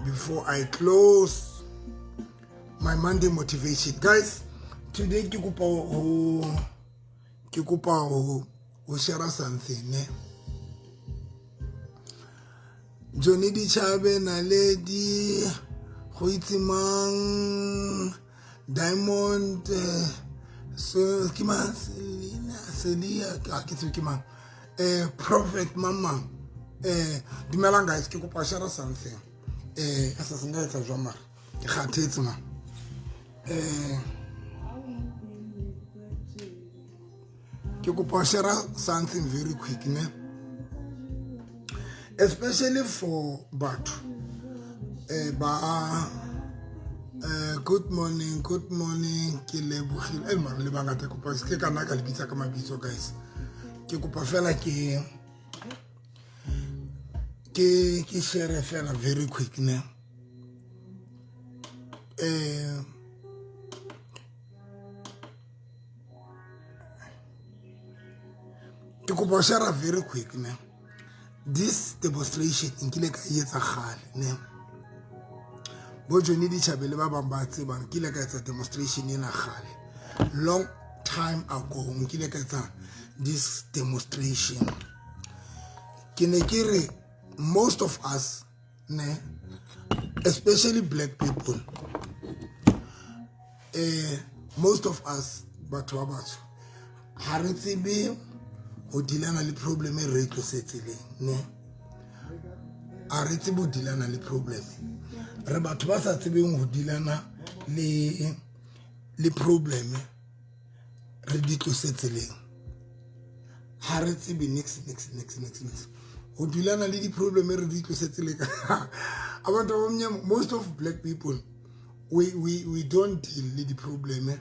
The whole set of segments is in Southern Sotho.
Before I close my Monday motivation, guys, today ke kopa ho ke kopa ho ho share something, ne? Johnny Dichabe, Naledi, go itse mang, Diamond, so ke mang, Selina, Celia, a ke tsebe ke mang, Prophet Mama, dumelang guys, ke kopa share something. A sa se nka etsa jwang mara ke kgathetse ma. Ke kopa share something very quick, ne, especially for batho ba good morning, good morning, ke lebogile mara le bangata, kopa se ke ka nna ka le bitsa ka mabitso guys. Ke kopa fela ke share fela very quick, ne. Ke kopa share very quick, ne. This demonstration nkile ka e etsa kgale, ne. Bo Johnny Dichabe le ba bang ba tsebang, nkile ka etsa demonstration ena kgale, long time ago nkile ka etsa this demonstration. Ke ne ke re most of us, ne, especially black people, most of us batho ba batsho ha re tsebe ho dealana le problem e re e tlosetseleng, ne. A re tsebe ho dealana le problem, re batho ba sa tsebeng ho dealana le problem re di tlosetseleng. Ha re tsebe nix nix nix nix nix ho dealana le di-problem re di tlosetseleng. Abantu abamnyama, most of black people, we don't deal with the problem,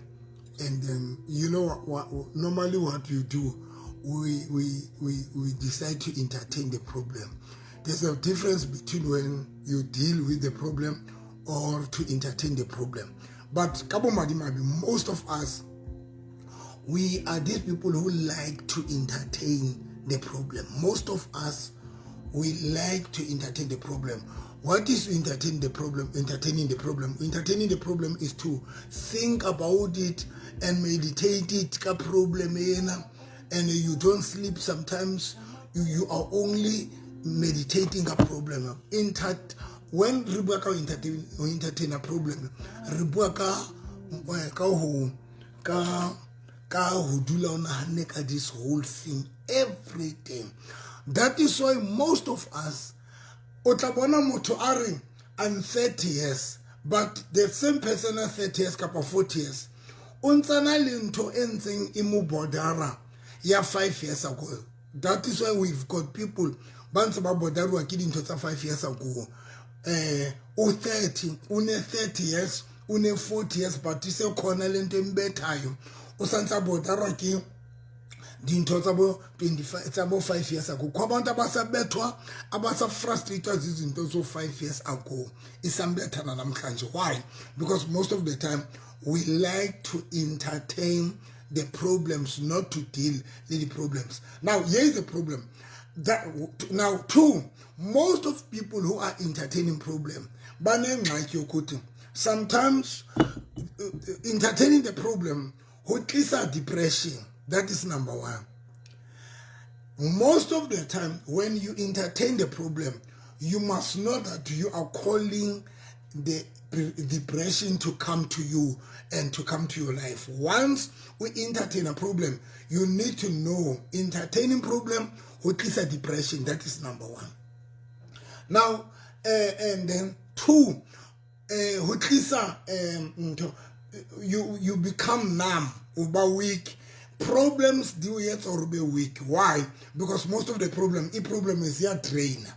and you know what, normally what you do, we decide to entertain the problem. There's a difference between when you deal with the problem or to entertain the problem. But ka bomadimabe, most of us, we are these people who like to entertain the problem. Most of us, we like to entertain the problem. What is entertain the problem? Entertaining the problem. Entertaining the problem is to think about it and meditate it ka problem ena, and you don't sleep sometimes. You are only meditating a problem. When re bua ka entertain a problem, re bua ka ho dula o nahanne ka this whole thing every day. That is why most of us, o tla bona motho a re I'm 30 years, but the same person at 30 years kapa 40 years o ntsana le ntho e ntseng e mo bordera ya 5 years ago. That is why we've got people ba ntse ba borderwa ke dintho tsa 5 years ago. O 30, o ne 30 years, o ne 40 years, but ise khona le nto embethayo, o santse a borderwa ke dintho tsa bo 25, tsa bo 5 years ago. Kho abantu abasabethwa, abasafrustrated zizinto zo 5 years ago, isambethana namhlanje. Why? Because most of the time we like to entertain the problems, not to deal with the problems. Now here is the problem that now two, most of people who are entertaining problem banengxaki yokuthi sometimes entertaining the problem ho tlisa depression. That is number one. Most of the time when you entertain the problem, you must know that you are calling the depression to come to you and to come to your life. Once we entertain a problem, you need to know entertaining problem ho tlisa depression. That is number one. Now, and then two, ho tlisa you become numb, uba weak. Problems do yet or be weak. Why? Because most of the problem, i problem is your drainer.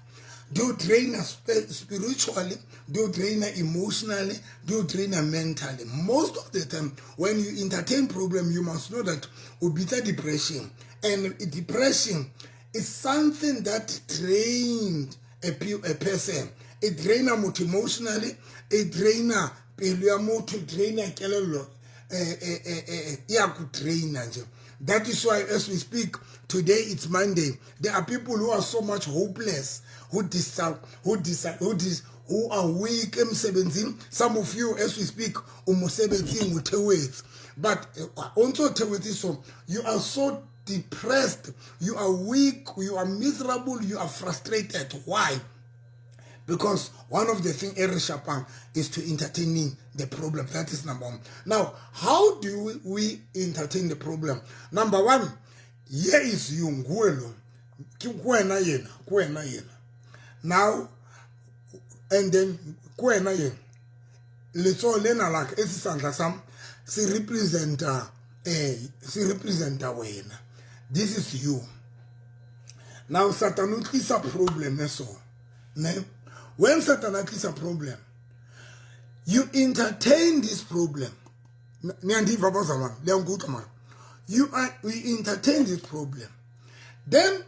Do drain us spiritually, do drain emotionally, do drain mentally. Most of the time, when you entertain problem, you must know that ubita depression. And depression is something that drained a person. It drains motho emotionally, it drains pelo ya motho, drain kelello, ya ku drain nje. That is why as we speak today, it's Monday, there are people who are so much hopeless, who who are weak emsebenzini. Some of you, as we speak, o mosebetsing, o theohetse, but o ntso theohetse, so you are so depressed, you are weak, you are miserable, you are frustrated. Why? Because one of the things e re shapang is to entertaining the problem. That is number one. Now, how do we entertain the problem? Number one, here is you, nguwe lo, ke wena yena, ke wena yena. Now and then, ke wena yena, letsoho lena la ka, e se sandla sam, se representa wena. This is you. Now Satan o tlisa problem e, so ne when Satan a tlisa problem, you entertain this problem. Niyandiva bazalwane? Liyankutlwa? Mara you are we entertain this problem. Then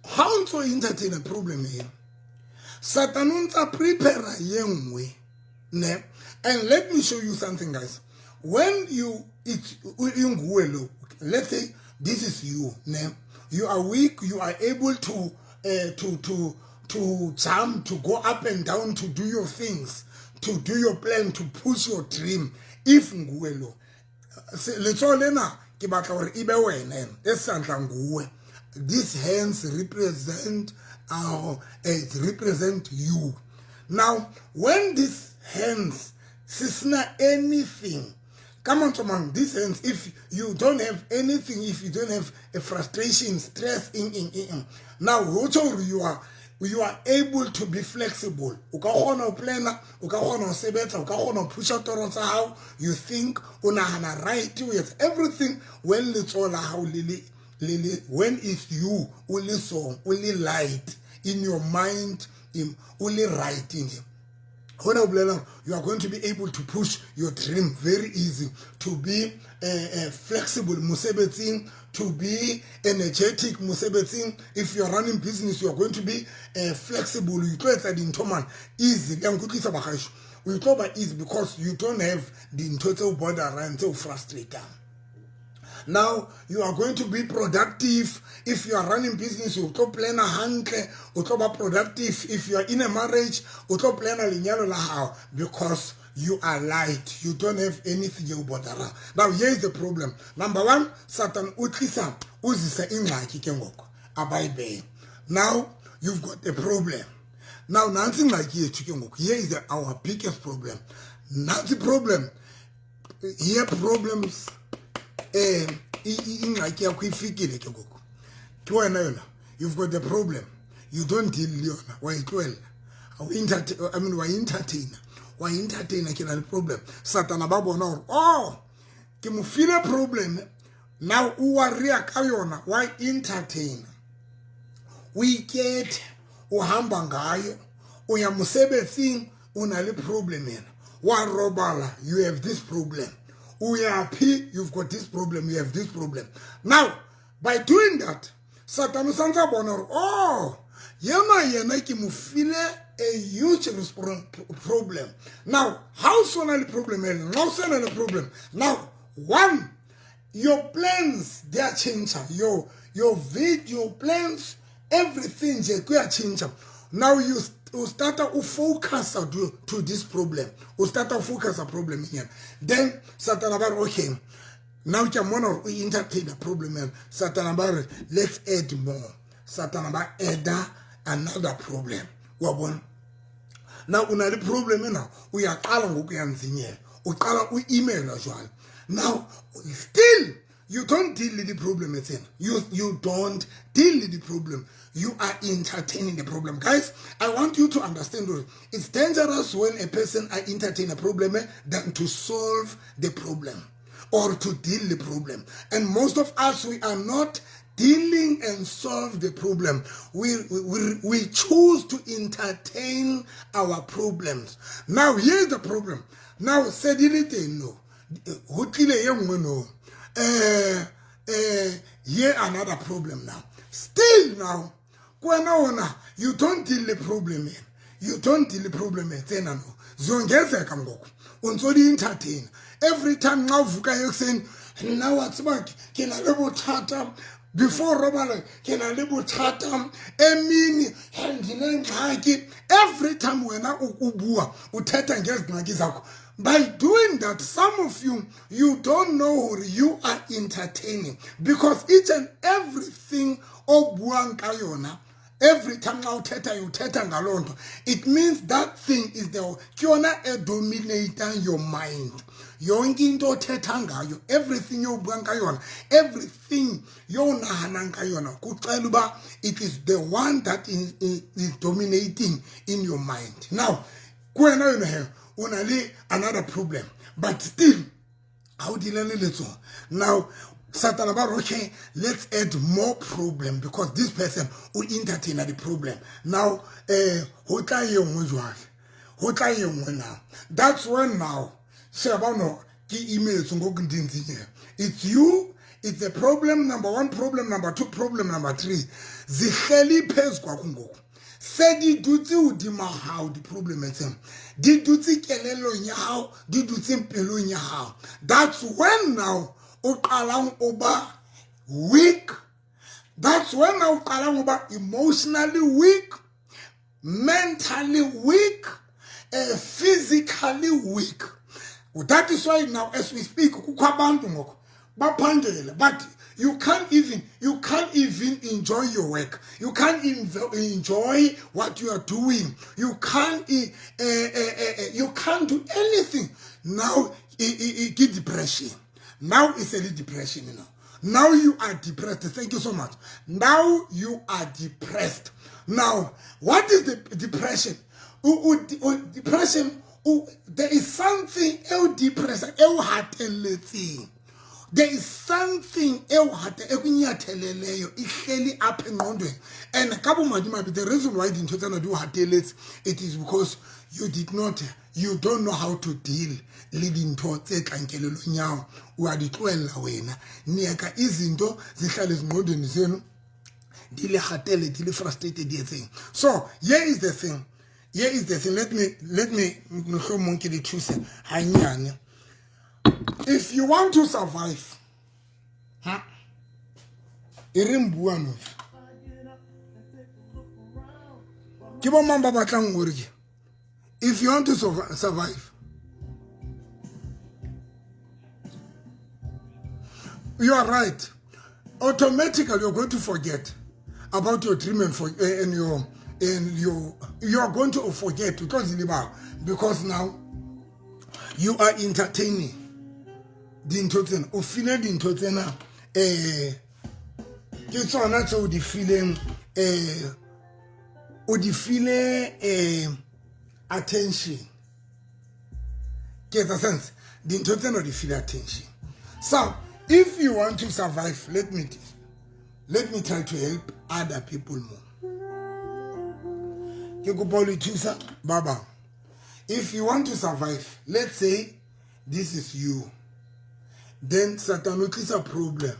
ha o ntso entertain a problem here, Satan o ntsa prepare ye nngwe, ne? And let me show you something, guys. When you, it's inguwe lo, let's say this is you, ne? You are weak, you are able to jump, to go up and down, to do your things, to do your plan, to push your dream. If nguwe lo, letsoho lena ke batla hore e be wena e santla nguwe. These hands represent it represent you. Now when these hands sisna anything, ka mantswe mang, these hands, if you don't have anything, if you don't have a frustration, stress, in now ho tjho hore you are able to be flexible. O ka kgona ho plana, o ka kgona ho sebetsa, o ka kgona ho pusha toro tsa hao. You think, o nahana right, o etsa everything. When letsoho la hao le le, when it's you, o le so o le light in your mind, o le right nje, hona o bolela hore you are going to be able to push your dream very easy, to be flexible mosebetsing, to be energetic mosebetsing. If you are running business, you are going to be flexible. You tlo etsa dintho man easy. Le nkutlwisa bagaesho? O tlo ba easy because you don't have dintho tse o borderang, tse o frustratang. Now you are going to be productive. If you are running business, o tlo plana hantle, o tlo ba productive. If you are in a marriage, o tlo plana lenyalo la hao because you are light, you don't have anything you bother. Now here is the problem. Number one, Satan o tlisa, o zisa ingxaki ke ngoko abayibeke. Now you've got a problem. Now nantsi ingxaki yethu ke ngoku. Here is our biggest problem. Nantsi problem here, problems. Ingxaki yakho ifikile ke ngoku, ke wena yona. You've got the problem, you don't deal le yona, wa itlohella. I mean, wa entertainer, wa entertainer. Ke na le problem. Satana ba bona hore, oh, ke mo file problem, now o worrya ka yona, wa entertainer, o ikethe, o hamba ngayo, o ya mosebetsing, o na le problem yena, wa robala, you have this problem, o ya phi, you've got this problem, you have this problem. Now by doing that, Satan o santse a bona hore, oh, yena yena ke mo file a huge problem. Now ha o sona le problem ena, nxa o sena le problem now, one, your plans, they are change, your video plans, everything nje kuyatshintsha. Now you start ufocus to this problem, u start ufocus a problem nyana. Then Satana ba re, okay, now ke mmona hore o entertain a problem yana. Satana ba re, let's add more. Satana ba add another problem, wa bona? Now o na le problem ena, uyaqala ngoku uyanzinyela, uqala u-emaila jwale. Now still you don't deal with the problem etsena. You don't deal with the problem, you are entertaining the problem. Guys, I want you to understand that it's dangerous when a person are entertain a problem than to solve the problem or to deal the problem. And most of us, we are not dealing and solve the problem. We choose to entertain our problems. Now here's the problem. Now se di le teng no, ho tlile ye nngwe no, here another problem. Now still now kwena wona, you don't deal the problem, you don't deal the problem tsena no, ziyongezeka ngoku, o ntso di entertain every time. Nxa uvuka ekuseni, nna wa tseba ke na le bothata. Before robala ke na le bothata, emini ndinengxaki. Every time wena o bua, o thetha ngezingxaki zakho. By doing that, some of you, you don't know who you are entertaining, because each and everything o buang ka yona, every time xa uthetha, uthetha ngaloo nto, it means that thing is the ke yona e dominating your mind. Yonke into othetha ngayo, everything yobuang ka yona, everything yonahanang ka yona, kuxela uba it is the one that is dominating in your mind. Now kuwena yona he o na le another problem, but still ha o dealane le tsona. Now Satana ba re, okay, let's add more problem, because this person o entertain the problem. Now ho tla e nngwe jwale, ho tla e nngwe. Now that's when, now sheba no ke imetswe ngoku ndi ntseng. It's you, it's a problem number one, problem number two, problem number three, zihleli phezu kwakho ngoku, se di dutse hodima hao. Di-problem tsena di dutse kelellong ya hao, di dutse pelong ya hao. That's when now o qalang o ba weak. That's when now o qalang o ba emotionally weak, mentally weak, physically weak. That is why now, as we speak, kukho abantu ngoku baphangele, but you can't even enjoy your work, you can't enjoy what you are doing, you can't do anything. Now ke depression. Now it's a depression. Now you are depressed. Thank you so much. Now you are depressed. Now what is the depression? Depression, there is something eo depressed, eo hatelletseng. There is something ewuhate ekunyatheleleyo, ihleli apha engqondweni. And ka bomadimabe, the reason why dintho tsena di o hateletse, it is because you did not you don't know how to deal le dintho tse tlang kelellong ya hao. O a di tlohella wena, niyeka izinto zihlale ezingqondweni zenu, di le hatele, di le frustrated, di etseng. So here is the thing, here is the thing. Let me mohlomong ke le thuse hanyane. If you want to survive, ha e re bua no ke bo mang ba batlang gore ke, if you want to survive, you are right, automatically you're going to forget about your dream and for, and your you are going to forget because because now you are entertaining dintho tsena, o file dintho tsena, ke tsona tse o di fileng, o di file attention. Ke etsa sense? Dintho tsena o di file attention. So if you want to survive, let me try to help other people more. Ke kopa ho le thusa ba bang. If you want to survive, let's say this is you, then Satan o tlisa problem,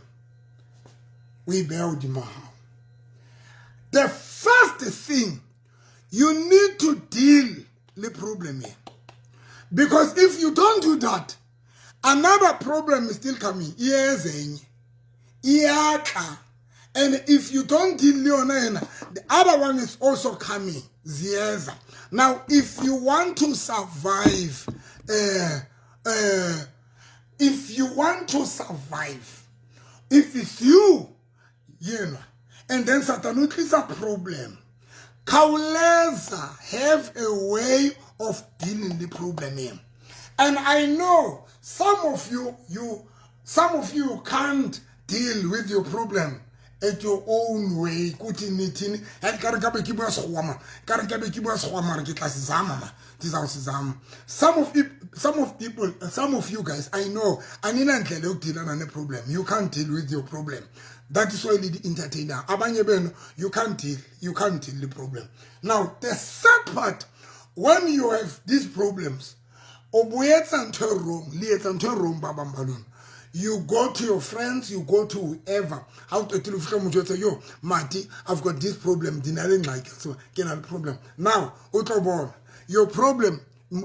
o e beha hodima hao. The first thing you need to deal le problem here, because if you don't do that, another problem is still coming. Iyeza enye, iyatla. And if you don't deal le yona ena, the other one is also coming. Ziyeza. Now if you want to survive, if you want to survive, if it's you and then Satan o tlisa problem, khawuleza, have a way of dealing the problem here. And I know some of you can't deal with your problem at your own way. Kuthi nithini, and ka re ka be ke bua Sekgowa man, ka re ka be ke bua Sekgowa, mara ke tla se zama ma, ndizawusizama. Some of you guys, I know aninandlela yokudilana ne-problem. You can't deal with your problem. That is why le entertainer abanye benu, you can't deal the problem. Now the sad part, when you have these problems, o bo etsa ntho e wrong, le etsa ntho e wrong ba bang ba lona. You go to your friends, you go to whoever. Ha o qetile, o fihla motho etsa, "Yo mati, I've got this problem, di na le ngxaki, so ke na le problem." Now o tlo bona your problem,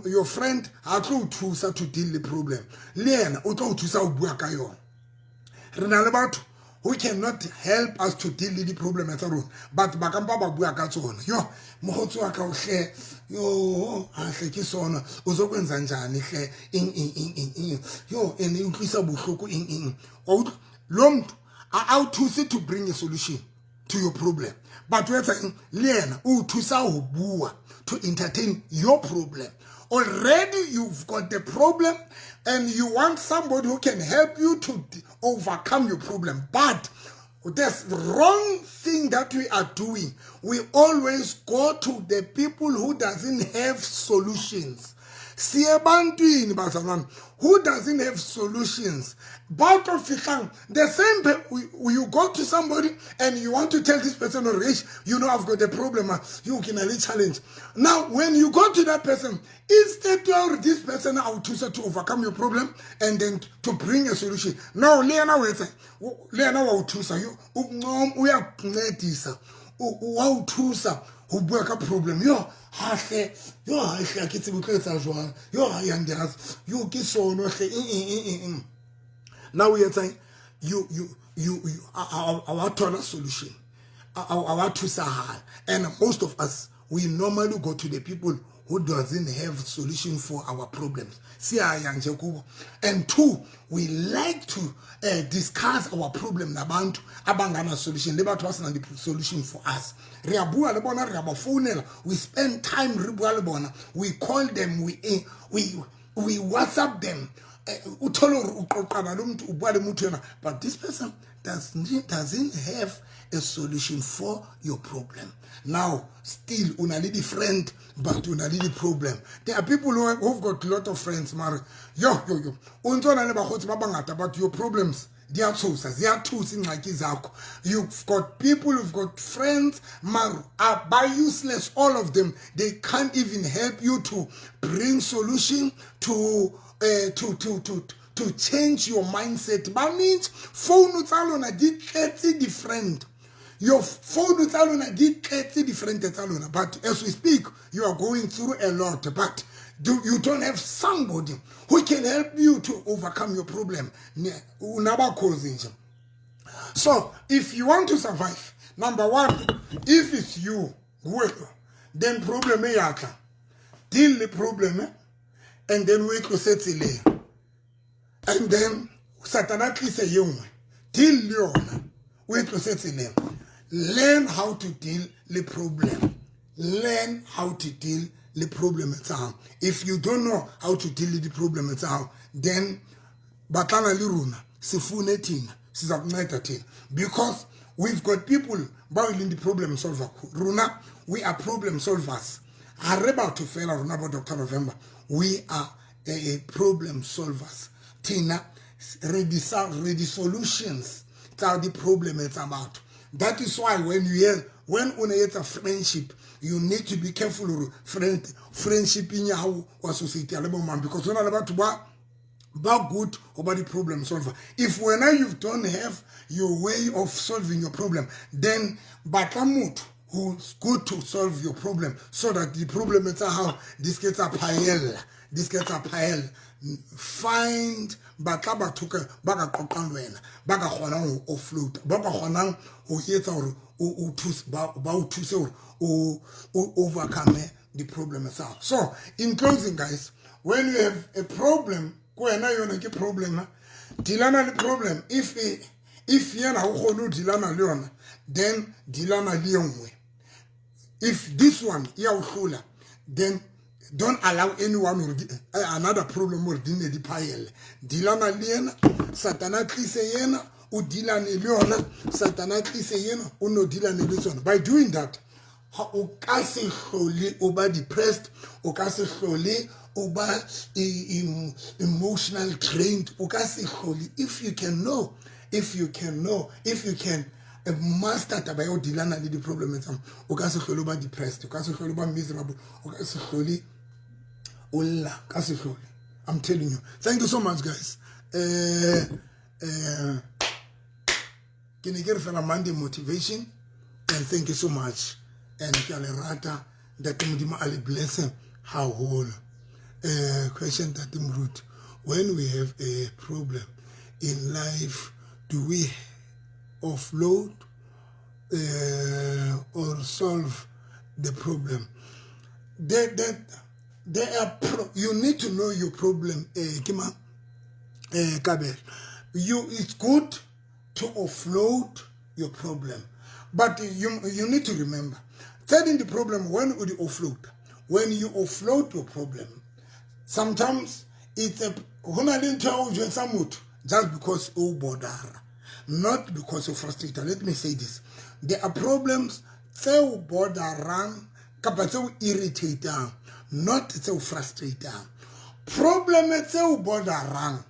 your friend ha tlo o thusa to deal le problem, le yena o tlo o thusa ho bua ka yona. Re na le batho who cannot help us to deal with the problem tsa rona, but ba ka mpa ba bua ka tsona. Yo, mokgotsi wa ka o hle, yo, ha hle ke sona, o zo kwenza njani hle, eng eng eng eng eng, yo, ene e utlwisa bohloko eng eng. Wa utlwa? Lo motho a o thuse to bring a solution to your problem, but o etsa eng? Le yena o thusa ho bua, to entertain your problem. Already you've got the problem and you want somebody who can help you to overcome your problem. But there's the wrong thing that we are doing. We always go to the people who doesn't have solutions. Siye ebantwini, bazalwane, who doesn't have solutions. Ba tlo fihlang the same you go to somebody and you want to tell this person, oh, Rich, you know I've got a problem, you can a challenge. Now when you go to that person, instead of this person a o thusa to overcome your problem and then to bring a solution, no, le yena o etsa, le yena wa o thusa, uyakuncedisa, wa o thusa ho bua ka problem. Yo, hahle, yo, hahle, ha ke tsebe o tlo etsa jwang, yo, ha ya ndiyazi, yo, ke sono hle, eng eng eng eng eng. Now o etsang? You a wa thola solution, a wa thusahala. And most of us, we normally go to the people who doesn't have solution for our problems. Siyaya nje kubo. And two, we like to discuss our problem nabantu abangana solution, le batho ba sena di solution for us. Re a bua le bona, re a ba founela, we spend time re bua le bona, we call them, we WhatsApp them. O thole hore o qoqana le motho, o bua le motho ena, but this person doesn't have a solution for your problem. Now still o na le di-friend, but o na le di-problem. There are people who've got a lot of friends, mare yo yo yo, o ntse o na le bakgotsi ba bangata, but your problems di a tshosa, ziyathusa ingxaki zakho. You've got people who've got friends, mare are by useless, all of them. They can't even help you to bring solution to change your mindset. Banintsi, phone tsa lona di tletse di-friend, your phone tsa lona di tletse di-friend tsa lona, but as we speak you are going through a lot, but you don't have somebody who can help you to overcome your problem. Unabakhozi nje. So if you want to survive, number one, if it's you nguwe lo, then problem e yatla, deal le problem, and then o e tlose tseleng, and then Satana tlise ye nngwe, deal le yona, o e tlose tseleng. Learn how to deal le problem. Learn how to deal le problem tsa hao. If you don't know how to deal le di-problem tsa hao, then batlana le rona, sifune thina, siza kunceda thina, because we've got people ba e leng di-problem solver. Rona, we are problem solvers. Ha re batho fela rona bo Dr November, we are a problem solvers. Thina re di-solutions tsa di-problem tsa batho. That is why when you hear, when o ne etsa friendship, you need to be careful hore friendship ya hao wa society ya le bo mang, because hona le batho ba good ho ba di-problem solver. If wena you don't have your way of solving your problem, then batla motho who's good to solve your problem, so that the problem tsa hao di se ke tsa phaella, di se ke tsa phaella. Find, batla batho ba ka qoqang le wena, ba ka kgonang ho offload, ba ka kgonang ho etsa hore o thuse, ba o thuse hore o overcome the problem tsa hao. So in closing, guys, when you have a problem, ko wena yona ke problem, dealana le problem. If yena ha o kgone ho dealana le yona, then dealana le e nngwe. If this one ya o hlola, then don't allow anyone hore another problem hore di ne di phaelle. Dealana le yena, Satana tlise yena, o dealane le yona, Satana tlise yena, o no dealane le tsona. By doing that, ha o ka se hlole o ba depressed, o ka se hlole o ba emotional drained, o ka se hlole. If you can know, if you can know, if you can master taba ya ho dealana le di-problem tsa, o ka se hlole o ba depressed, o ka se hlole o ba miserable, o ka se hlole o lla, ka se hlole. I'm telling you. Thank you so much, guys. Ke ne ke re fela Monday motivation, and thank you so much, and ke a le rata. Ntate Modimo a le bless haholo. Question, Ntate Moruti, when we have a problem in life, do we offload or solve the problem. There are you need to know your problem, Kima, Kabel. It's good to offload your problem, but you need to remember, telling the problem when would you offload? When you offload your problem, sometimes it's a just because you bother, not because you're frustrated. Let me say this: there are problems tse bothering, kapa tse irritating, not tse frustrating. Problem tse bothering,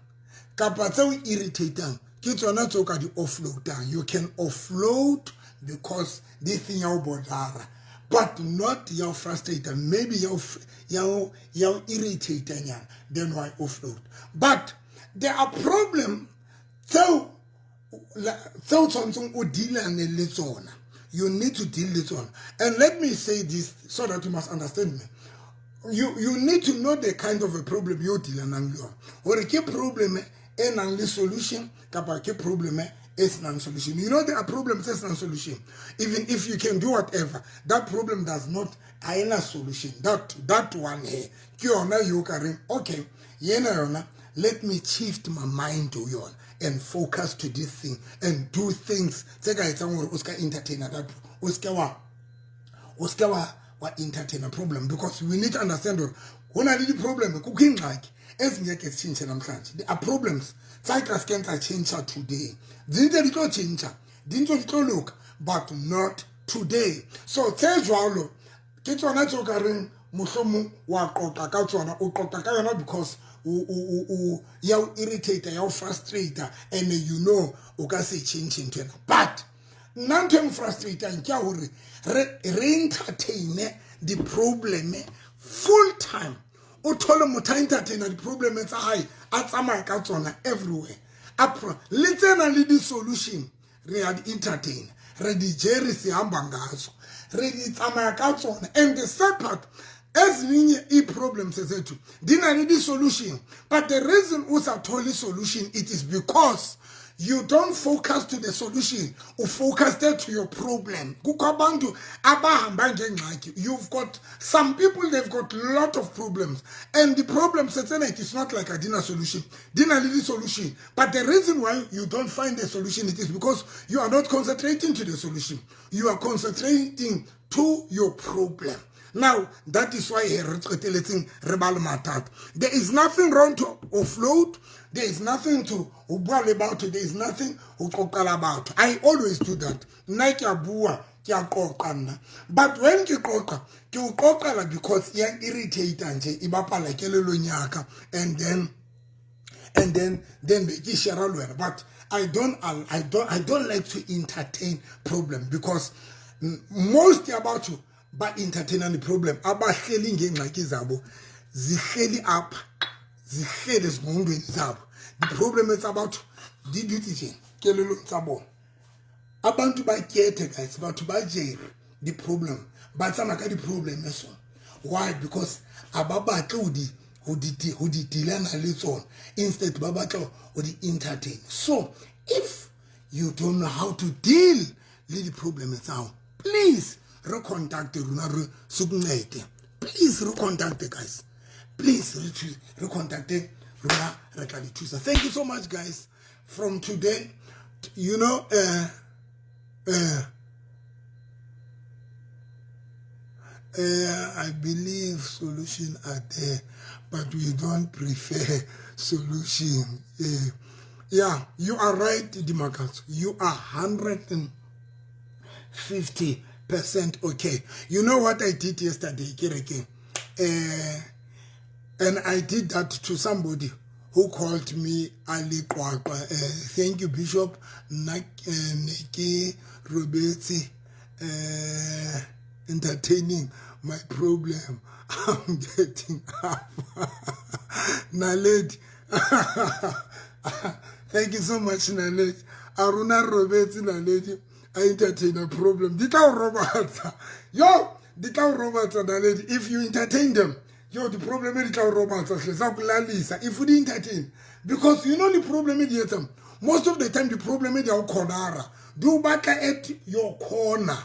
kapa tse irritating, ke tsona tse o ka di offloadang. You can offload because this thing ya o bothera, but not ya o frustrate. Maybe ya o irritate nyana, then why offload? But there are problems tseo tshwantseng o dealane le tsona. You need to deal with tsona. And let me say this so that you must understand me. You need to know the kind of a problem you dealing le yona. Hore ke problem e nang le solution kapa ke problem e senang solution. You know there are problems e senang solution. Even if you can do whatever, that problem does not haina solution. That one here, ke yona yo ka reng, okay, yena yona, let me shift my mind to yona and focus to this thing and do things tse ka etsang hore o ska entertain that, o ska wa entertain a problem, because we need to understand hore ho na le di problem kukho ingxaki ezingeke zitshintshe namhlanje. There are problems tsa ka se tsa change today. Dintho di tlo change, dintho di tlo loka, but not today. So tse jwalo ke tsona tse o ka reng mohlomong wa qoqa ka tsona, o qoqa ka yona because o ya o irritate, ya o frustrate, and you know o ka se change ntho ena. But nna ntho e frustrating ke ya hore re entertain the problem full time. O thole motho a entertaina di-problem tsa hae, a tsamaya ka tsona everywhere. Le tsena le di-solution re ya di entertain, re di jere sihamba ngazo, re di tsamaya ka tsona. And the sad part, ezinye ii-problems zethu di na le di-solution, but the reason o sa thole solution, it is because you don't focus to the solution, u focus to your problem. Kukho abantu abahamba ngengxaki. You've got some people, they've got lot of problems, and the problems it is not like a dinner solution, dinner little solution, but the reason why you don't find the solution, it is because you are not concentrating to the solution, you are concentrating to your problem. Now that is why there is nothing wrong to offload. There is nothing to bua about. There is nothing to qoqela about. I always do that. Nna ke a bua, ke a qoqa nna. But when ke qoqa, ke o qoqela because ya irritate nje, e bapala kelellong ya ka, and then be ke share le wena. But I don't like to entertain problem, because most about you ba entertain the problem abahleli ngengxaki zabo, zihleli apha, zihleli ezingqondweni zabo. The problem is about di dutse tjena kelellong tsa bona. Abantu ba kethe, guys, batho ba jere the problem, ba tsamaya ka di-problem so. Why? Because aba batle ho di dealana le tsona, instead ba batla ho di entertain. So if you don't know how to deal le di-problem tsa hao, please re contact rona, re sukuncede. Please re contact, guys. Please re contact rona, re tla le thusa. Thank you so much, guys. From today, you know, I believe solution are there, but we don't prefer solution. Yeah, you are right, Dimakatso. You are 150% okay. You know what I did yesterday, Kereke? And I did that to somebody who called me Ali Kwakwa. Thank you, Bishop. Neke Robetsi, entertaining my problem. I'm getting up. Naledi. Thank you so much, Naledi. Aruna Robetsi, Naledi. I entertain a problem. Yo, Naledi. If you entertain them, Yo, di-problem di tla o robatsa hle, tsa go lalisa if o di entertain, because you know the problem di etsang most of the time, the problem di a o cornera, di o batla at your corner,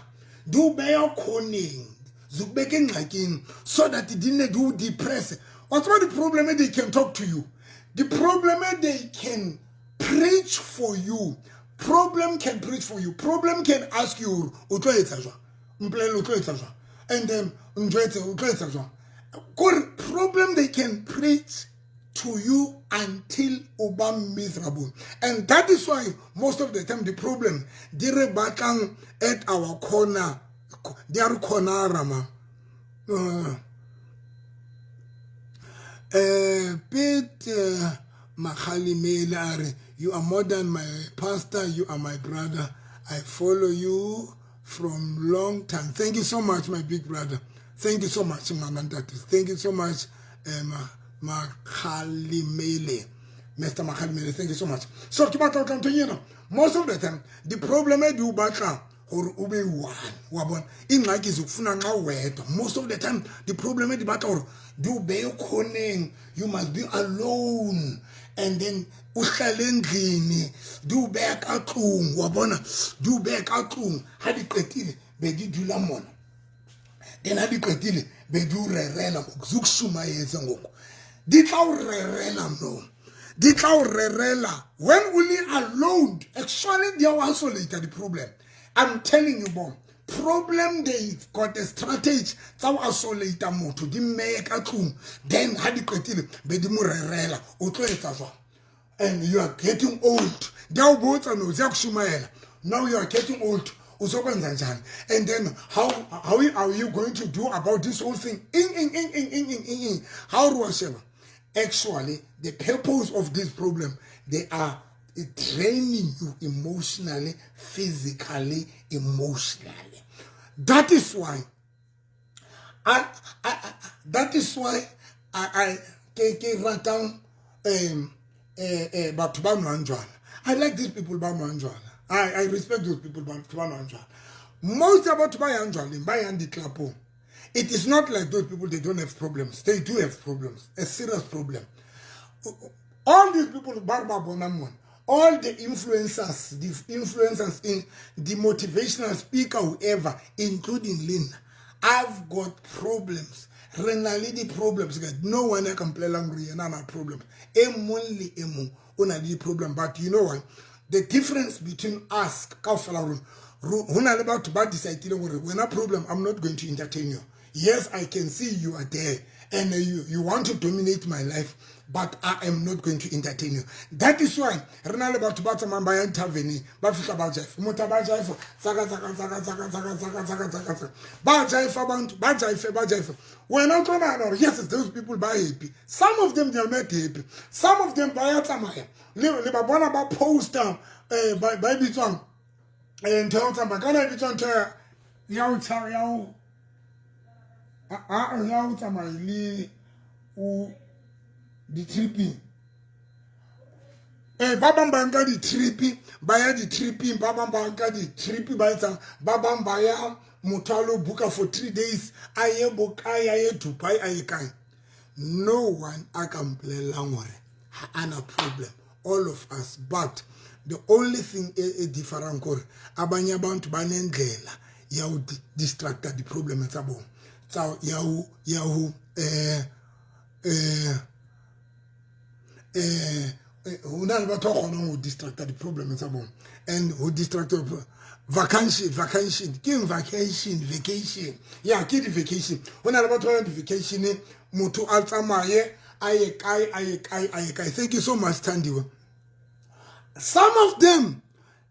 di o beya corneng, zikubeka engxakini so that di nne di o depress. Wa tseba, di-problem, they can talk to you. The problem, they can preach for you. Problem can preach for you. Problem can ask you, "O tlo etsa jwang? Mpolelle, o tlo etsa jwang? And then njwetse, o tlo etsa jwang?" Kore problem, they can preach to you until o ba miserable. And that is why most of the time the problem di re batlang at our corner, di a re cornera ma. Pete Makhalimele a re, "You are more than my pastor, you are my brother. I follow you from long time." Thank you so much, my big brother. Thank you so much, ngwana ntate. Thank you so much, Makhalimele, Mr Makhalimele. Thank you so much. So ke batla ho tla nthong ena. Most of the time the problem e di o batla gore o be one wa bona, ingxaki zikufuna nxa wedwa. Most of the time the problem e di batla gore di o beye khoneng. You must be alone and then o hlale endlini, di o beya ka tlung, wa bona, di o beya ka tlung. Ha di qetile, be di dula mona. Then ha di qetile, be di o rerela ngoku, zikushumayeze ngoku, di tla o rerela no, di tla o rerela when only alone. Actually, di a o isolate, the problem. I'm telling you, bom, problem, they've got a strategy tsa go isolate motho, di mmeye ka tlung. Then ha di qetile, be di mo rerela, "O tlo etsa jwang? And you are getting old." Di a o botsa no, ziya kushumayela. "Now you are getting old, uzokwenza njani? And then how are you going to do about this whole thing?" Ing ing ing ing ing ing ing ing. How do I sheba? Actually, the purpose of this problem, they are draining you emotionally, physically, emotionally. That is why I ke ratang batho ba nwang jwala. I like these people ba nwang jwala. I respect those people ba nwang jwala. Most ya batho ba yang jwaleng, ba yang ditlapong, it is not like those people, they don't have problems. They do have problems, a serious problem. All these people ba re ba bonang mona, all the influencers in the motivational speaker, whoever, including Lynn, I've got problems. Re na le di-problems. No one a ka mpolelang gore yena ana problem. E mong le e mong o na le di-problem. But you know what the difference between us kaofela rona? Ho na le batho ba decidileng gore, "Wena problem, I'm not going to entertain you. Yes, I can see you are there and you want to dominate my life, but I am not going to entertain you." That is why re na le batho ba tsamayang, ba yang taveneng, ba fihla ba jaifa. Motho ba jaifa tsaka tsaka tsaka tsaka tsaka tsaka tsaka tsaka tsaka, ba jaifa abantu, ba jaife, ba jaife. Wena o tlo nahana gore, yes, those people ba happy. Some of them, they are not happy. Some of them ba ya tsamaya, le ba bona ba poster ba e bitswang ntho ya ho tsamaya kana e bitswang ntho ya ho ya ho tsamaya le o di-tripping. Ba bang ba nka di-trip, ba ya di-tripping. Ba bang ba nka di-trip, ba etsang. Ba bang ba ya, motho a lo buka for 3 days, a ye bokae, a ye Dubai, a ye kae. No one a ka mpolellang hore ha ana problem. All of us. But the only thing e different kore abanye abantu banendlela ya ho distracta di-problem tsa bona, tsa ya ho ho na le batho ba kgonang ho distracta di-problem tsa bona and ho distracta. Vacation, vacation ke eng? Vacation, vacation ya ke di-vacation. Ho na le batho ba yang di-vacation, motho a tsamaye, a ye kae, a ye kae, a ye kae. Thank you so much, Thandiwe. Some of them,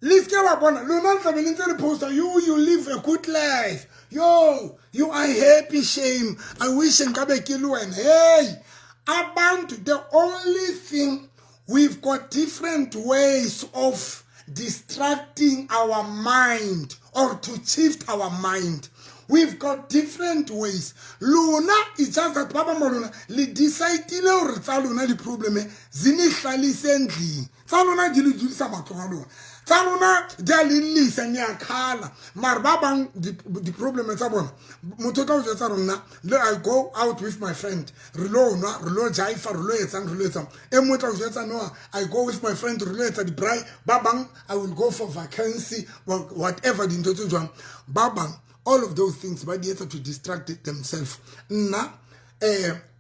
le seke la bona lona le tlabe le ntse le posta, You live a good life. Yo, you are happy. Shame, I wish nkabe ke le wena." Hey, abantu, the only thing, we've got different ways of distracting our mind or to shift our mind. We've got different ways. Lona, it's just that ba bang ba lona le decidile hore tsa lona di-problem zinihlalise endlini, tsa lona di le dudisa matlong a lona. Tsa lona di a lellisa, niyakhala. Mara ba bang di-problem tsa bona, motho o tla o jwetsa rona le I go out with my friend, re lo nwa, re lo jaifa, re lo etsang, re lo etsang. E mongwe tla o jwetsa, no, I go with my friend, re lo etsa di-braai. Ba bang, I will go for vacancy, whatever, dintho tse jwang. Ba bang, all of those things ba di etsa to distract themselves. Nna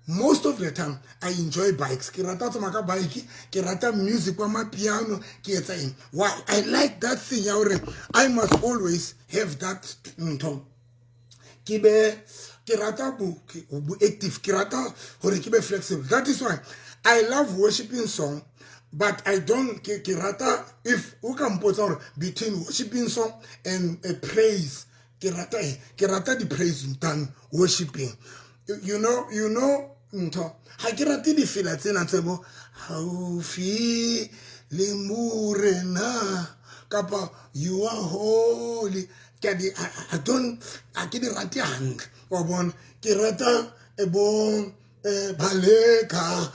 most of the time I enjoy bikes. Ke rata tsamaya ka bike, ke rata music wa mapiano, ke etsa eng. Why I like that thing ya hore I must always have that ntho, ke be ke rata bo active, ke rata hore ke be flexible. That is why I love worshiping song, but I don't ke rata, if o ka mpotsa hore between worshiping song and a praise, ke rata eng, ke rata di-praise than worshiping. You know ntho, ha ke rate difela tsena tse bo haufi le Morena kapa you are holy. Ke di I don't, ha ke di rate hantle, wa bona. Ke rata e bo baleka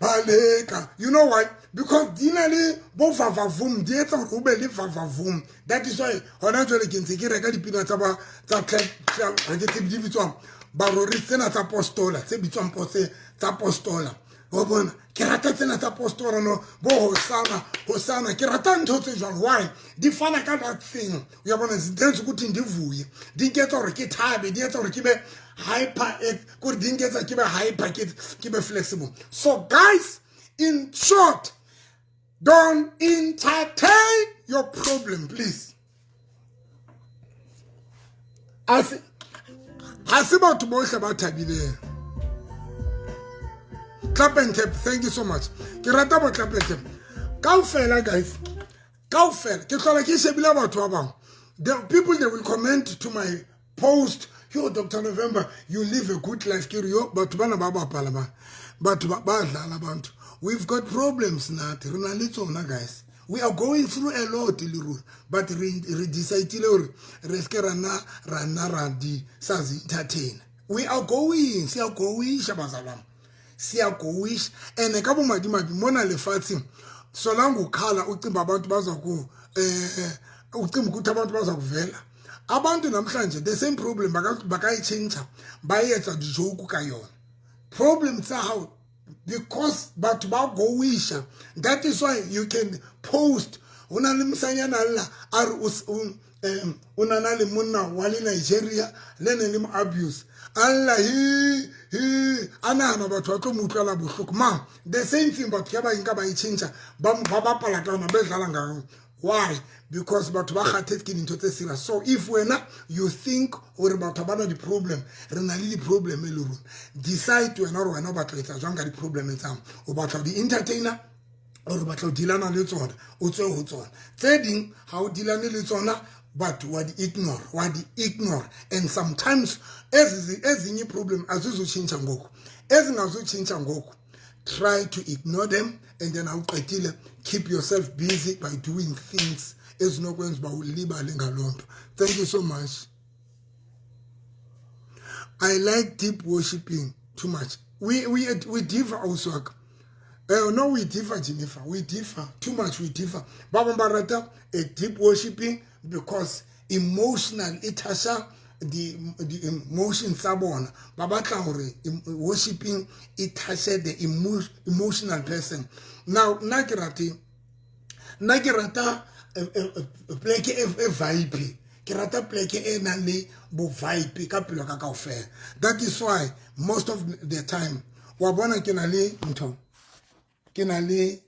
baleka. You know why? Because di na le bo vavavum, di etsa hore o be le vavavum. That is why hona jwale ke ntse ke reka dipina tsa ba tsa clap, ha ke tsebe di bitswang, barori tsena tsa postola, tse bitswang tse tsa postola, wa bona. Ke rata tsena tsa postola, no bo hosana hosana, ke rata ntho tse jwalo. Why? Di fana ka that thing, uyabona, zenza ukuthi ndivuye, di nketsa hore ke thabe, di etsa hore ke be hyper, kore di nketsa ke be hyper, ke be flexible. So guys, in short, don't entertain your problem, please. Ha se batho bohle ba thabileng. Clap and tap, thank you so much. Ke rata bo clap and tap kaofela, guys, kaofela. Ke hlola ke shebile batho ba bang, the people, they will comment to my post, "Yo, Dr November, you live a good life." Ke re, yo, batho bana ba bapala, ba batho ba dlala bantu. We've got problems nathi, re na le tsona, guys. We are going through a lot le rona, but re decidile hore re ske ra nna ra di sazi-entertain. We are going, siyagowisha bazalwane, siyagowisha. And ka bomadimabe mona lefatsheng, solange ukhala ucimba abantu baza ku ucimba ukuthi abantu baza kuvela. Abantu namhlanje, the same problem bakayitshintsha, ba etsa di-joke ka yona problem tsa hao, because batho ba gowisha. That is why you can post, ho na le mosanyana lla a re o nana le monna wa le Nigeria le ne le mo abuse, a lla hi hi, a nahana batho ba tlo mo utlwela bohloko. Mang, the same thing, batho ke ba nka ba e tšhentšha, ba bapala ka yona, ba dlala ngayo. Why? Because batho ba kgathetse ke dintho tse serious. So if wena you think gore batho ba na di-problem, re na le di-problem e le rona. Decide wena gore wena o batla etsa jwang ka di-problem tsang. O batla di-entertainer or o batla ho dealana le tsona, o tswe ho tsona. Tse ding ha o dealane le tsona, but wa di ignore, wa di ignore. And sometimes ezinye i-problem azizutshintsha ngoku, ezingazutshintsha ngoku, try to ignore them. And then awuqedile, keep yourself busy by doing things ezinokwenza uba ulibale ngaloo nto. Thank you so much. I like deep worshiping too much. We differ also. No, we differ, Jennifer. We differ too much. We differ. Ba bang ba rata a deep worshiping because emotional, e toucha the emotions tsa bona. Ba batla hore worshiping e touche the emotional person. Now nna ke rata pleke e vibe, ke rata pleke e nang le bo vibe ka pelo ka kaofela. That is why most of the time, wa bona, ke na le ntho, ke na le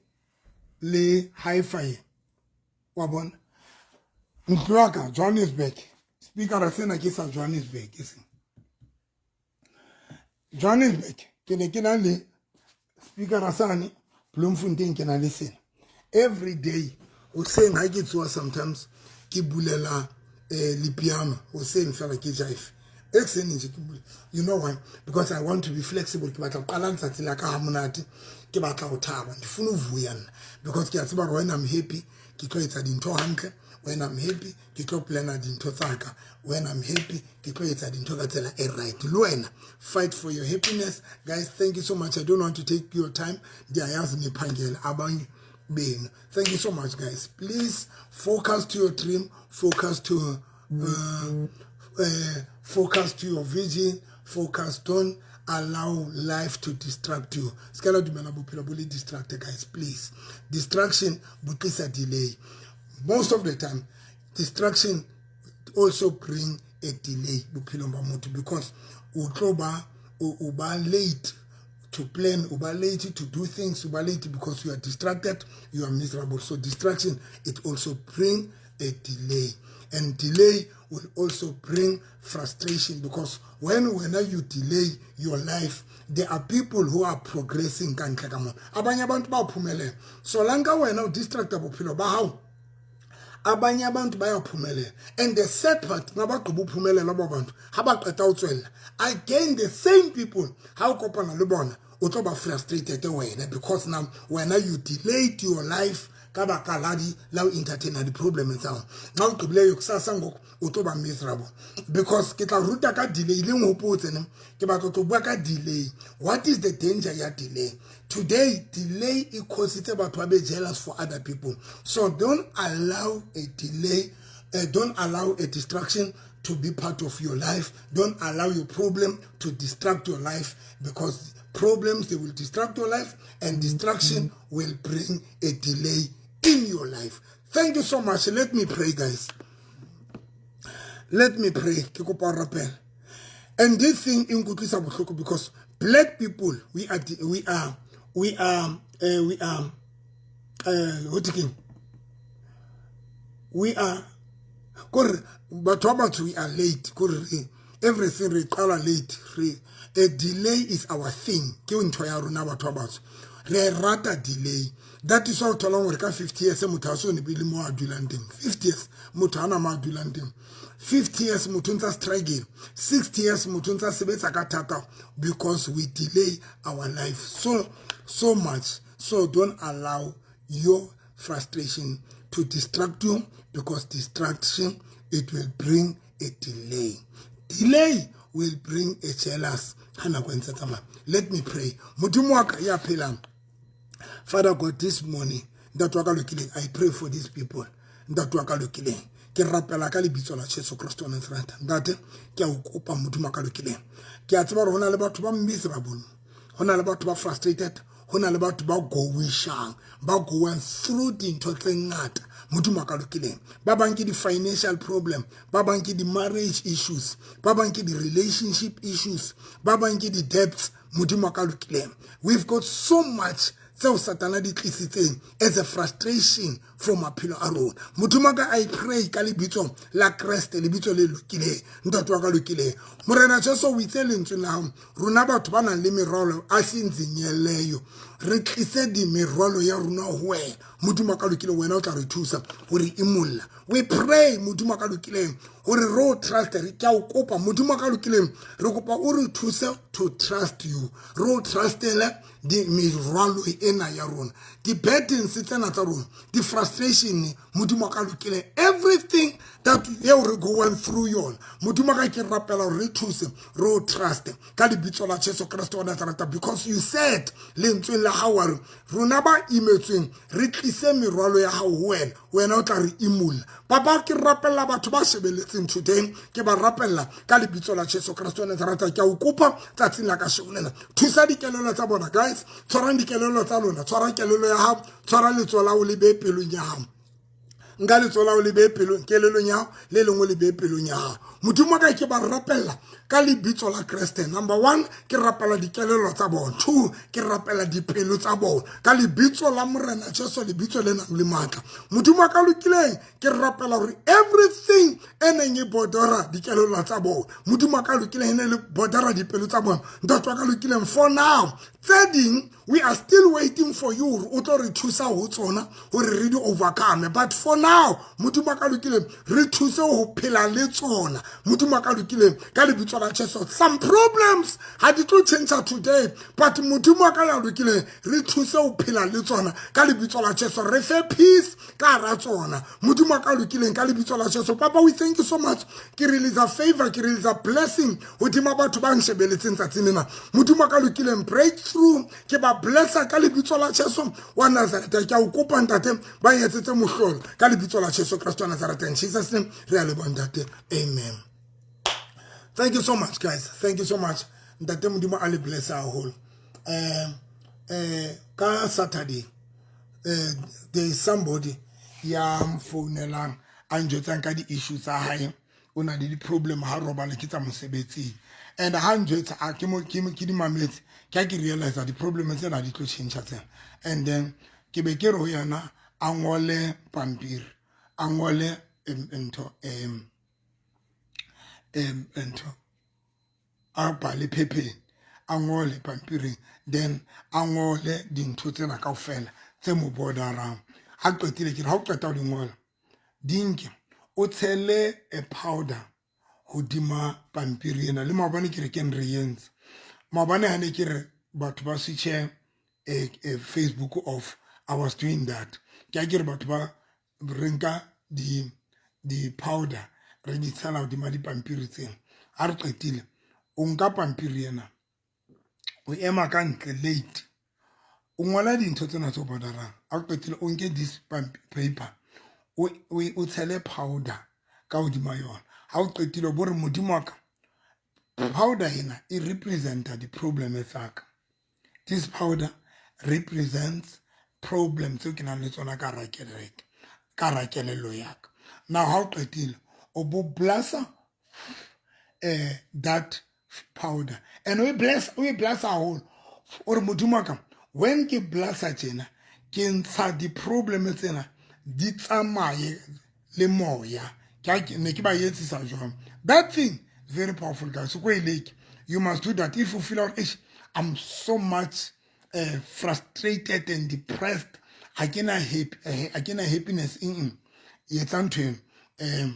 hi-fi, wa bona, ntlo ya ka Johannesburg, speakera sena ke sa Johannesburg, e seng Johannesburg. Ke ne ke na le speakera sane Bloemfontein, ke na le sena every day hoseng ha ke tsoha. Sometimes ke bulela lipiano hoseng fela, ke jive ekuseni nje ke bule. You know why? Because I want to be flexible. Ke batla ho qala letsatsi la ka ha monate, ke batla ho thaba, ndifuna uvuya nna, because ke a tseba hore when I'm happy, ke tlo etsa dintho hantle. When I'm happy, ke tlo plana dintho tsa ka. When I'm happy, ke tlo etsa dintho ka tsela e right. Le wena, fight for your happiness, guys. Thank you so much. I don't want to take your time. Ndiyayazi niphangele abanye. beno. Thank you so much, guys. Please focus to your dream, focus to your vision, focus. Don't allow life to distract you. Se ka la dumela bophelo bo le distracted, guys, please. Distraction bo tlisa delay most of the time. Distraction also bring a delay bophelong ba motho because o tlo ba o ba late to plan, o ba late to do things, o ba late because you are distracted, you are miserable. So distraction, it also bring a delay, and delay will also bring frustration because when you delay your life, there are people who are progressing ka ntle ka mona. Abanye abantu baphumelela. So lanka wena o distracta bophelo ba hao, abanye abantu bayaphumelela. And the sad part, ngabagqiba uphumelela abo bantu, ha ba qeta ho tswella, again the same people, ha o kopana le bona, o tlo ba frustrated wena because now wena you delayed your life ka baka la di la o entertaina di-problem tsa gago. Nxa o gqibileyo kusasa ngoku, o tlo ba miserable because ke tla ruta ka delay. Le nghopotse ne ke batla tlo bua ka delay. What is the danger ya delay today? Delay e causitse batho ba be jealous for other people. So don't allow a delay, don't allow a distraction to be part of your life. Don't allow your problem to distract your life because problems, they will distract your life, and distraction will bring a delay in your life. Thank you so much. Let me pray, guys. Let me pray. Ke kopa rapela. And this thing e nkutlwisa bohloko because black people, we are what again, we are kore batho ba batsho, we are late. Kore everything re qala late. Re a delay is our thing. Ke ntho ya rona batho ba batsho, re rata delay. That is why o tholang gore ka 50 years motho a so ne pele mo a dulang teng. 50 years motho ana mo a dulang teng. 50 years motho ntsa struggle. 60 years motho ntsa sebetsa ka thata because we delay our life so so much. So don't allow your frustration to distract you because distraction, it will bring a delay. Delay will bring a jealous ha nako e ntse tsamaya. Let me pray. Modimo wa ka ya phelang, Father God, this morning, ntate wa ka lokileng, I pray for these people. Ntate wa ka lokileng, ke rapela ka lebitso la Jesu Kristo wa Nazareth. Ntate, ke a o kopa, Modimo wa ka lokileng, ke a tseba gore go na le batho ba miserable, go na le batho ba frustrated, go na le batho ba goishang, ba going through dintho tse ngata. Modimo wa ka lokileng, ba bang ke di-financial problem, ba bang ke di-marriage issues, ba bang ke di-relationship issues, ba bang ke di-debts. Modimo wa ka lokileng, we've got so much tseo Satana di tlisitseng as a frustration for maphelo a rona. Modimo wa ka, I pray ka lebitso la Kreste, lebitso le lokileng. Ntate wa ka lokileng, Morena Jesu, o itse lentsweng la gago, rona batho ba nang le merwalo a sentsinyeleyo, re tlise di merwalo ya rona ho wena. Modimo wa ka lokileng, wena o tla re thusa gore imolla. We pray, Modimo wa ka lokileng, gore re o trust. Re ke a o kopa, Modimo wa ka lokileng, re kopa o re thuse to trust you, re o trustele di merwalo ena ya rona, di-burdens tsena tsa rona, di-frustration. Modimo wa ka lokileng, everything that eo re going through yona, Modimo wa ka, ke rapela gore re thuse re o trust ka lebitso la Jesu Kreste wa Nazareta because you said lentsweng la gago wa re rona ba imetsweng re tlise merwalo ya gago ho wena, wena o tla re imolla. Papa, ke rapella batho ba shebeletseng today, ke ba rapella ka lebitso la Jesu Kreste wa Nazareta. Ke a o kopa tsatsing la kasheko lena, thusa dikelello tsa bona. Guys, tshwarang dikelello tsa lona. Tshwara kelello ya gago, tshwara letsoho la o le bee pelong ya gago. Nka letsoho la o le bee pelong, kelellong ya gago, le lengwe le bee pelong ya gago. Modimo wa ka, ke ba rapella ka lebitso la Kreste. Number one, ke rapela dikelello tsa bona. Two, ke rapela dipelo tsa bona ka lebitso la Morena Jesu, lebitso le nang le maatla. Modimo wa ka lokileng, ke rapela gore everything e neng e bodora dikelello tsa bona, Modimo wa ka lokileng, e ne le bodora dipelo tsa bona, ntate wa ka lokileng, for now tse ding we are still waiting for you gore o tlo re thusa ho tsona gore re di overcome, but for now now Modimo ka lokileng re thuse ho phela le tsona Modimo ka lokileng ka lebitso la Jesu. Some problems ha di tlo change today, but Modimo ka ya lokileng re thuse ho phela le tsona ka lebitso la Jesu. Re fe peace ka hara tsona Modimo ka lokileng ka lebitso la Jesu. Papa, we thank you so much. Ke release a favor, ke release a blessing hodima batho ba nshebeletseng tsatsing lena. Modimo ka lokileng breakthrough ke ba blessa ka lebitso la Jesu wa Nazareth. Ke a o kopa ntate ba etsetse mohlolo ka lebitso la Jesu Christ wa Nazareth. In Jesus name re a leboha ntate. Amen. Thank you so much guys. Thank you so much. Ntate Modimo a le bless haholo. Ka Saturday there is somebody ya mfounelang a njwetsang ka di-issue tsa hae, o na le di-problem ha robale ke tsa mosebetsing, and ha njwetsa a ke mo ke di mametse, ke a ke realize di-problem tsena di tlo change tsena. And then ke be ke re ho yena a ngole pampiri, a ngole ntho ntho a bale phepheng, a ngole pampiring, then a ngole dintho tsena kaofela tse mo borderang. Ha qetile ke re ha o qeta ho di ngola, di nke o tshele a powder hodima pampiri ena. Le maobane ke re ke re entse maobane ha ne ke re batho ba switche Facebook off, I was doing that. Ke a ke re batho ba re nka di powder re di tshela hodima dipampiri tsena. Ha re qetile o nka pampiri ena, o ema ka ntle late, o ngola dintho tsena tse o borderang. Ha o qetile o nke this paper, o tshele powder ka hodima yona. Ha o qetile o bo re Modimo wa ka, powder ena e representa di-problem tsa ka. This powder represents problem tseo ke nang le tsona ka hara kereke, ka hara kelello ya ka. Now ha o qetile o bo blassa that powder, and we bless, we bless haholo. O re Modimo wa ka, when ke blessa tjena ke ntsha di-problem tsena di tsamaye le moya. Ke ne ke ba etsisa jwang. That thing is very powerful guys. Ko e leke. You must do that if you feel out, I'm so much frustrated and depressed, ha ke na happy, ha ke na happiness. Etsa ntho eno,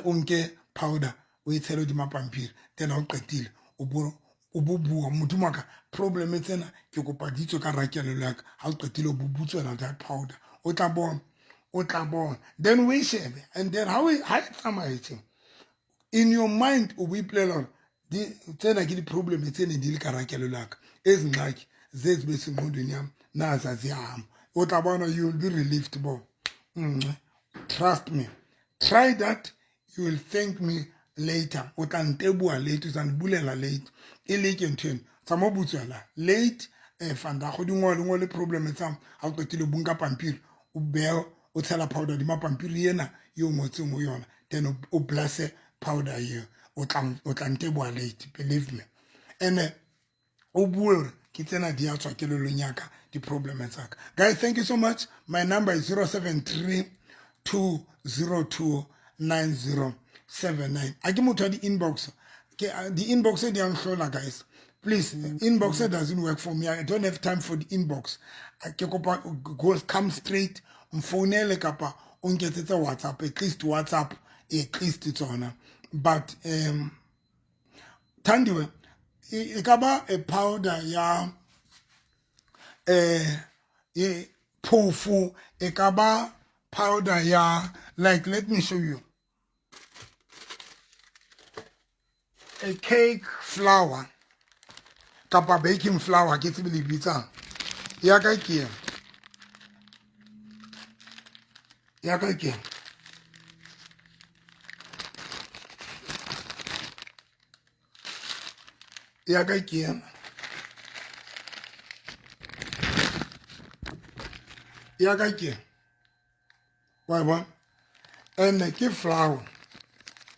o nke powder o e tshele hodima pampiri, then ha o qetile o bo bua Modimo wa ka, problem tsena ke kopa di tswe ka hara kelello ya ka. Ha o qetile o bo butswela that powder, o tla bona, o tla bona. Then o e shebe, and then ha e tsamaye tje in your mind o bo ipolela hore tsena ke di-problem tse ne di le ka hara kelello ya ka, ezi ngxaki zezi besengqondweni yam naza ziyahamba. O tla bona, you will be relieved bo. Trust me, try that, you will thank me later. O tla nteboha late, o tla nbulela late. E leke ntho eno tsa mo butswela late vandag di ngole ngole problem tsa ha o qetile o bunka pampiri, o beha o tshela powder hodima pampiri ena eo ngotseng ho yona, then o blesse powder eo. O tla nteboha late, believe me. And o bue hore ke tsena di a tswa kelellong ya ka di-problem tsa ka. Guys, thank you so much. My number is 073 202 9079. A ke motho wa di-inbox, ke di-inbox di a nhlola guys. Please, inbox doesn't work for me. I don't have time for the inbox. Ke kopa go come straight, mfounele kapa o nketsetse WhatsApp, at least WhatsApp, at least tsona. But Thandiwe, e ka ba a powder ya e phofu, e ka ba powder ya, like, let me show you a cake flour kapa baking flour, ke tsebe le bitsang. Ya ka ke ena, ya ka ke ena. Ya ka ke ena, ya ka ke ena. Wa e bona? And ke flour,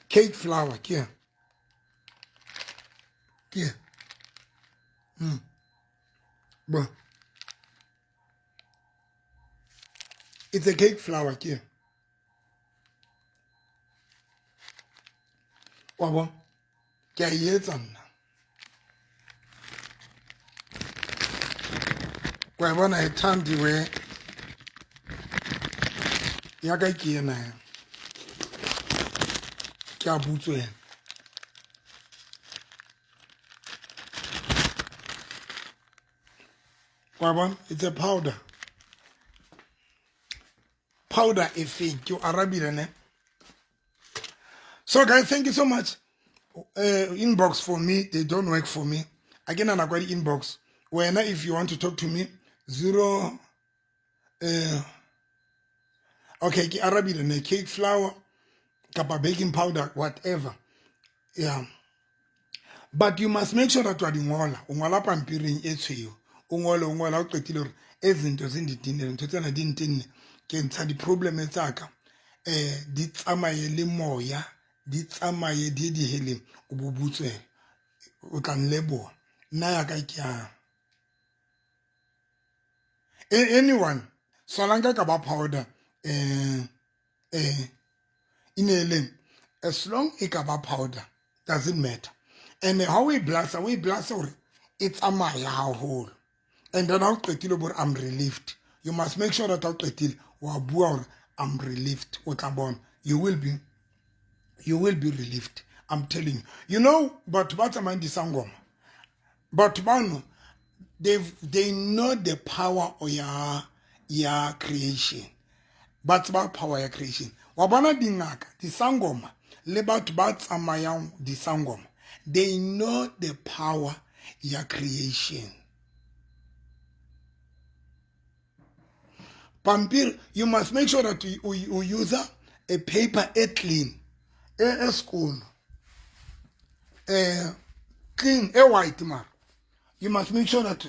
cake flour ke ena, ke ena. Bo, it's a cake flour ke ena. Wa bona? Ke a e etsa nna. Wa e bona e Thandiwe? Ya ka ke ena ya. Ke a butswela. Wa bona, it's a powder. Powder e feng? Ke o arabile ne. So guys, thank you so much. Inbox for me, they don't work for me. A ke na nako ya di-inbox. Wena, if you want to talk to me, zero. Okay, ke arabile ne, cake flour kapa baking powder, whatever. Yeah. But you must make sure that wa di ngola. O ngola pampiring e tshweu. O ngole, o ngola, o qetile hore izinto zindidinele, ntho tsena di ntenne, ke ntsha di-problem tsa ka. Di tsamaye le moya, di tsamaye di ye diheleng, o bo butswele. O tla nleboha. Nna ya ka ke ya. Anyone, solanka ka ba powder, ineleng, as long e ka ba powder, doesn't matter. And how we blast, we blast hore e tsamaya haholo. And then ha o qetile bo re I'm relieved. You must make sure that ha o qetile wa bua hore I'm relieved. O tla bona, you will be relieved. I'm telling you. You know, batho ba tsamayang disangoma, batho bano, they know the power ya creation. Ba tseba power ya creation. Wa bona dingaka, disangoma, le batho ba tsamayang disangoma, they know the power ya creation. Pampiri, you must make sure that you use a paper e clean, e skoon, clean, e white mara. You must make sure that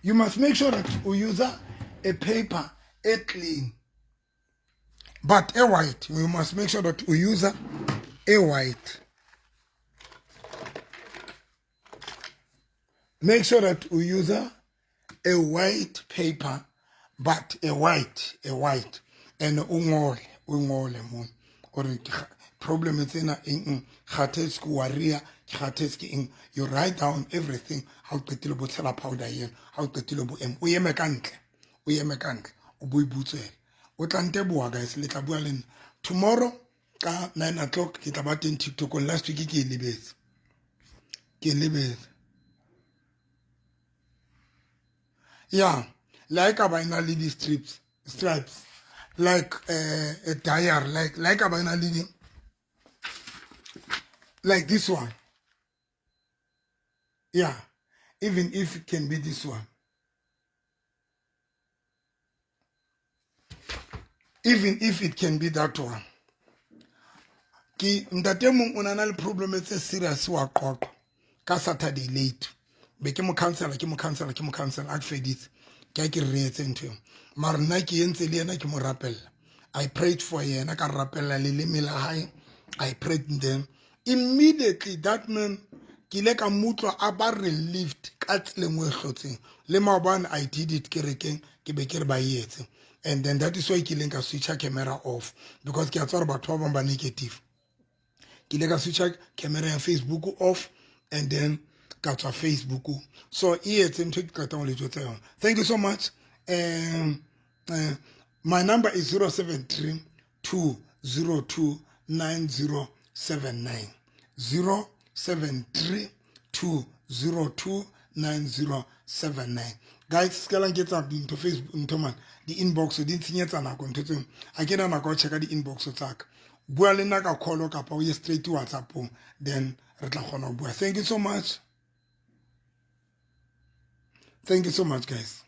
you must make sure that you use a paper e clean, but a white. You must make sure that you use a white. Make sure that you use a white paper, but a white, a white. And o ngole, o ngole mo. Gore problem tsena eng, kgathetse ke warrior, kgathetse ke eng. You write down everything. Ha o qetile bo tshela powder eno, ha o qetile bo ema, o eme ka ntle, o eme ka ntle, o bo ibutswele. O tla nteboha guys, le tla bua le nna. Tomorrow ka 9 o'clock ke tla ba teng TikTok. Last week ke e lebetse. Ke e lebetse. Yeah, like ba ena le di-strips, stripes, like a diary, like ba ena le di, like this one. Yeah, even if it can be this one. Even if it can be that one. Ke ntate mong o na na le problem tse serious wa Qwaqwa ka Saturday late. Be ke mo counsela, ke mo counsela, ke mo counsela, a ke feditse. Ke a ke re etse ntho eo. Mara nna ke entse le yena ke mo rapella. I prayed for yena, ka rapella leleme la hae. I prayed then. Immediately that man, ke ile ka mutlwa a ba relieved ka tsela e nngwe e hlotseng. Le maobane I did it kerekeng, ke be ke re ba e etse. And then that is why ke ileng ka switcha camera off, because ke a tseba hore batho ba bang ba negative. Ke ile ka switcha camera ya Facebook off and then ka tswa Facebook. So e etse ntho e ke qetang ho le jwetsa yona. Thank you so much. My number is 073 202 9079. 073 202 9079. Guys, se la nketsa dintho Facebook, ntho man, di-inbox di ntshenyetsa nako ntho tseo. Ha ke na nako ya ho checka di-inbox tsa ka. Bua le nna ka call kapa o ye straight WhatsApp-ong, then re tla kgona ho bua. Thank you so much. Thank you so much, guys.